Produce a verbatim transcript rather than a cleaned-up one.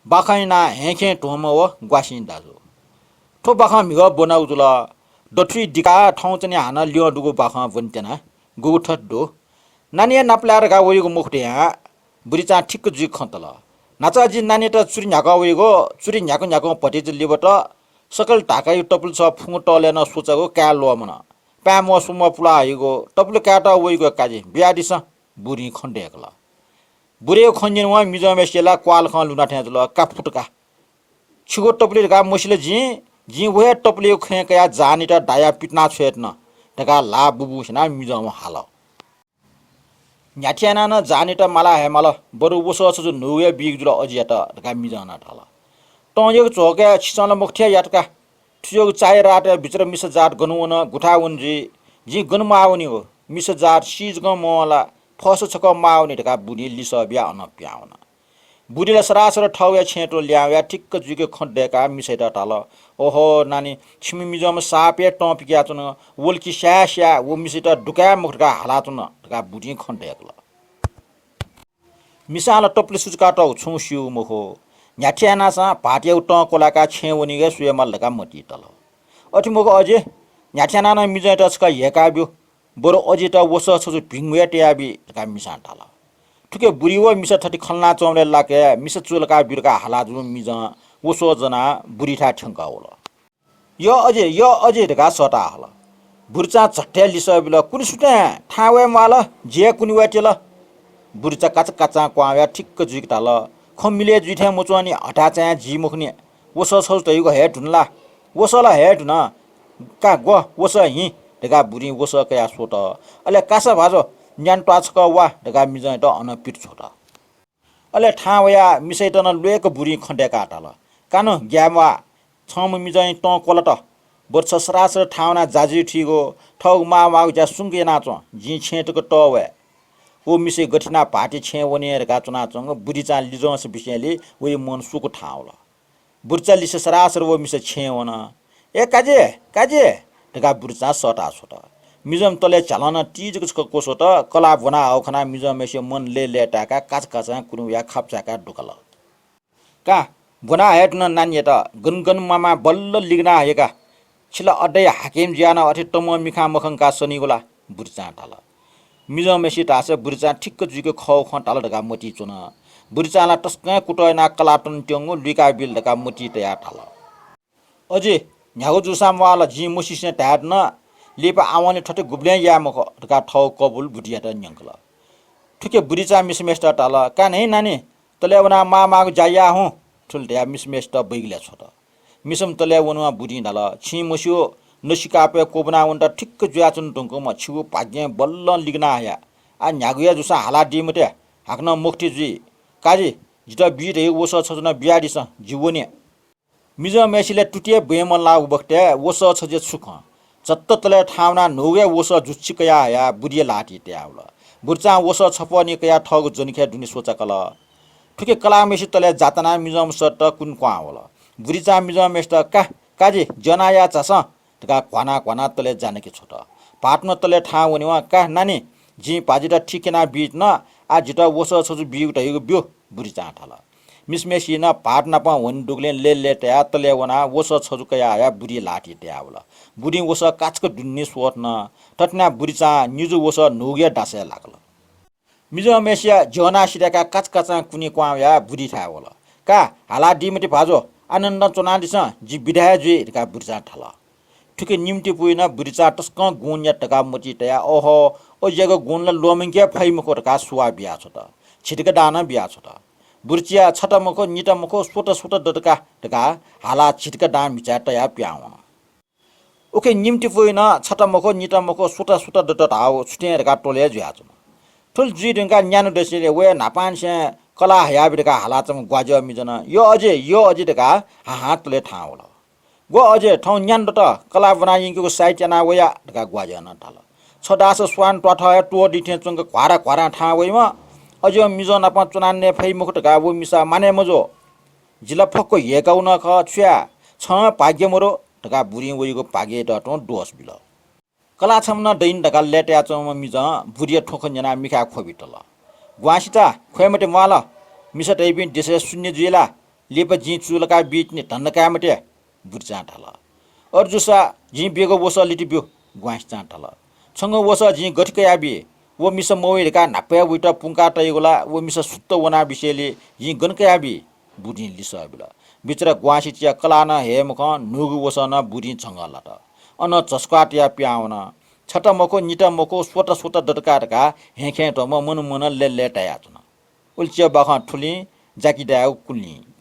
बाखं यानाः हँय्‌खें ध्वंम्ह व ग्वासिं दाजु। थ्व बाखं म्हिगः ब्वनागु जुल। दथुइ दिकाः थौंचन्हय् हानं ल्यं दुगु बाखं ब्वने त्यना। गुगु थथे दु। नानीया नापलाये धकाः वइगु मखु धयां बुरिचां ठिक्क जुइक खँ तल। न्हाचः जिं नानीयात चुरि न्ह्याकः वइगु, चुरि न्ह्याकं न्ह्याकं भतिचा लिबात सकल धाकायु तपुलि छगः फुंगु तलय् नं स्वचागु, काये ल्वःमन। पाय्‌म्वः स्वम्वः पुला हइगु, तपुलि कायेत वइगु काजि, बियादिसँ। बुरिं खँ दय्‌कल। बुरिया खँ न्यनावं मिजंम्हय्‌सिया ला क्वाःलखं लुना थें जुल, का फुत का। छिगु तपुलि धकाः मसिल जिं, जिं व हे तपुलिया खँय् कयाः जानीत दायाः पितिना छ्वये धुन धकाः ल्हाः बुबुं स्यनाः मिजंम्ह हाल। न्ह्याथे यानाः नं जानीत माला हे माल, बरु वसः छजु न्हूगु हे बीगु जुल अजियात धकाः मिजं नं धाल। तं यःगु झोकय् छिसं ला मखुथें यात का। थुजःगु चाहे रातय् बिचरा मिसा जात गन वन, गुथाय् वन जुइ, जिं गन माः वनीगु, मिसा जात सी जकं मवं ला, फःसा छकः माः वनी धकाः बुरिं लिसः बियाः अनं पिहां वन। बुरि ला सरासर थःगु हे छेँय् तुं ल्याहां वयाः ठिक्क जुइक खँ दय्‌काः मिसायात धाल, ओहो नानी, छिमि मिजंम्ह साप हे तं पिकयाच्वन, वल कि स्याये स्याये, व मिसायात दुकाये मखु धकाः हालाच्वन धकाः बुरिं खँ दय्‌कल। मिसां ला तपुलि सुचुकातःगु छुं स्यू मखु। न्ह्याथे यानाःसां भाःतयागु तं क्वलाकाः छेँय् वनीगु हे स्वये माल धकाः मतिइ तल। अथे मखु अजि, न्ह्याथे यानाः नं मिजंयात छकः ह्यय्‌का ब्यु। बरु अजियात वसः छजु भिंगु हे तयाबी धकाः मिसां धाल। थुके बुरि व मिसा थथे खँ ल्हानाच्वंबलय् लाक्क हे मिसा चुलकाः ब्यु धकाः हाला जूम्ह मिजं वसः ज्वनाः बुरिथाय् थ्यंकः वल। यः अजि, यः अजि धकाः सःताः हल। बुरिचां झट्टय् लिसः बिल, कुने सुथें, थाहां वये म्वाःल, जि हे कुने वयेत्यल। बुरिचा काचाकाचां क्वहां वयाः ठिक्क जुइक धाल, खँ मिलय् जुइ थें मच्वंनि, हथाय् चायां जी मखुनि। वसः छजु धइगु हये धुन ला? वसः ला हये धुन। का ग्व, वसः हिँ धकाः बुरिं वसः कयाः स्वत। अले कासा भाजु, न्यान्हु त्वाः छकः वा धकाः मिजंयात अनं पित छ्वत। अले थाहां वयाः मिसायात नं ल्वय्‌क बुरिं खँ दय्‌काः धाल, का नु ग्याये म्वाः, छंम्ह मिजंया तं क्वलात। बरु छ सरासर थाहां वनाः जाजुइ थुइगु, थःगु माः माःगु ज्या सुंक यानाच्वँ, जिं छेँय् तक तः वये। व मिसा गथे यानाः भाःतया छेँय् वने धकाः च्वनाच्वंगु बुरिचां लिजंस बिसेंलि वया मन सुकू थाहां वल। बुरिचा लिसे सरासर व मिसा छेँय् वन। ए काजी, काजी धकाः बुरिचां सःताः छ्वत। मिजं तलय् झ्यालं नं ति जक छकः क्वस्वत। कलाः ब्वना हःगु खनाः मिजंम्हय्‌सिया मन लय्‌लय्‌ताय्‌काः काचाकाचां कुने वयाः खापचाय्‌काः दुकल। का, ब्वना हये धुन नानीयात, गन गन म्वाः म्वाः बल्ल लिगना हये का। छि ला अड्डाया हाकिम जुयाः नं अथे तमं मिखां मखंकाः सनीगु ला? बुरिचां धाल। मिजंम्हय्‌सित धाःसा बुरिचां ठिक्क जुइक खःगु खँ धाल धकाः मतिइ च्वन। बुरिचां ला तसकं कुतः यानाः कलाः तनात्यंगु लुइका बिल धकाः मतिइ तयाः धाल। अजि, न्ह्यागु जूसां म्वाःल, जिं मसिसें धाये धुन, लिपा आवंलि थथे गुबलें याये मखु धकाः थःगु कबुल बुरियात न्यंकल। थुके बुरिचां मिसाम्हय्‌सित धाल, का न्हय् नानी, तलय् वनाः माः माःगु ज्या या हुँ। थुलि धयाः मिसाम्हय्‌सित बैगलय् छ्वत। मिसाम्ह तलय् वनाः बुरिं धाल, छिं मस्यू, नसिकापय् क्वब्वना वनेत ठिक्क जुयाच्वने धुंकूम्ह छिगु भाग्यं बल्लं लिगना हया। आः न्ह्यागु हे जूसां हालादी मते, हाकनं मखुथि जुइ। काजी, जितः बी धइगु वसः छजु नं बियादिसँ, जि वने। मिजंम्हय्‌सिलय् तुति हे ब्वये मलाःगु बखतय् वसः छजुया छु खँ? झत्त तलय् थाहां वनाः न्हूगु हे वसः जुच्छि कयाः हयाः बुरिया ल्हातिइ तयावल। बुरिचां वसः छपः निं कयाः थःगु ज्वनेखय् दुने स्वचाकल। थुके कलाःम्हय्‌सित तलय् जातानाः मिजंम्ह सःतक कुने क्वहां वल। बुरिचां मिजंम्हय्‌सित का, काजी, ज्या यानाः झासँ धकाः घ्वानाः घ्वानाः तलय् जानाके छ्वत। भाःत नं तलय् थाहां वनेवं का नानी, जिं भाःजियात ठीक यानाः बीधुन, आः जितः वसः छजु बीगु धइगु ब्यु, बुरिचां धाल। मिसाम्हय्‌सिनं भाःत नाप ह्वने दुगुलिं लय्‌लय्‌तायाः तलय् वनाः वसः छजु कयाः हयाः बुरिया ल्हातिइ तयावल। बुरिं वसः काचाक्क दुने निं स्वःधुन। थथे यानाः बुरिचां निजु वसः न्हूगु हे दासय् लाकल। मिजंम्हय्‌सिया ज्या यानाः सिधय्‌काः काचाकाचां कुने क्वहां वयाः बुरिथाय् वल। का, हालादी मते भाजु, आनन्दं च्वनादिसँ, जि बिदा हे जुइ धकाः बुरिचां धाल। थुके निम्हतिपूया नं बुरिचां तसकं गुण यात धकाः मतिइ तयाः, ओहो, अजियागु गुण ला ल्वःमंके फइ मखु धकाः सुवाः बियाछ्वत। झितिका दां नं बियाछ्वत। बुरिचाया छता मखु, निता मखु, स्वता स्वता दत का धकाः हालाः झितिका दां म्हिचाय् तयाः पिहां वन। उखे निम्हतिपूया नं छता मखु, निता मखु, स्वता स्वता दत धाःगु छुथें धकाः त्वलय् जुयाच्वन। थुलि जुइ धुंकाः न्यान्हु दसेंलि वया न्हापांनिसें कलाः हयाबी धकाः हालाच्वंम्ह ग्वाज्याःम्ह मिजं नं, यः अजि, यः अजि धकाः हाहां तलय् थाहां वल। ग्व अजि, थौं न्यान्हु दत, कलाः ब्वना यंकेगु साइत याना वया धकाः ग्वाज्याःनं धाल। छ धाःसा स्वान त्वाथः हे त्वःदी थें च्वंक घ्वारा घ्वारां थाहां वइम्ह अज्याःम्ह मिजं नाप च्वनाः नये फइ मखु धकाः व मिसा मानय् मजू। जि ला फक्व ह्यय्‌कागु नं खः, छु याये, छं भाग्य मदु धकाः बुरिं वइगु भाग्ययात तुं दोष बिल। कलाः छम्ह नं दइन धकाः लय्‌तायाच्वंम्ह मिजं बुरिया थ्व खँ न्यनाः मिखाय् ख्वबि तल। ग्वांसिता, ख्वये मते म्वाःल, मिसा धइपिं देशय् शून्य जुइ ला? लिपा जिं चूलाका बीतिनि धन्दा काये मते, बुरिचां धाल। अय् जूसा जिं बीगु वसः लित ब्यु, ग्वांसिचां धाल। छंगु वसः जिं गथे कयाबी? व मिसा मवइ धकाः न्हापा हे वइत पुंका तइगु ला व मिसा सुत्त वनाबिसेले जिं गन कयाबी? बुरिं लिसः बिल। बिचरा ग्वांसिचाया कलाः नं हये मखं न्हूगु वसः नं बुरिं झंगः लात। अनं झस्क्वाः तयाः पिहां वन। छता मखु, निता मखु, स्वता स्वता दत का धकाः हेंखें ध्वंम्ह मनू मनं लय्‌लय् धायाच्वन। उलिच्या बाखं थुलिं जाकि दायेगु कुलिं।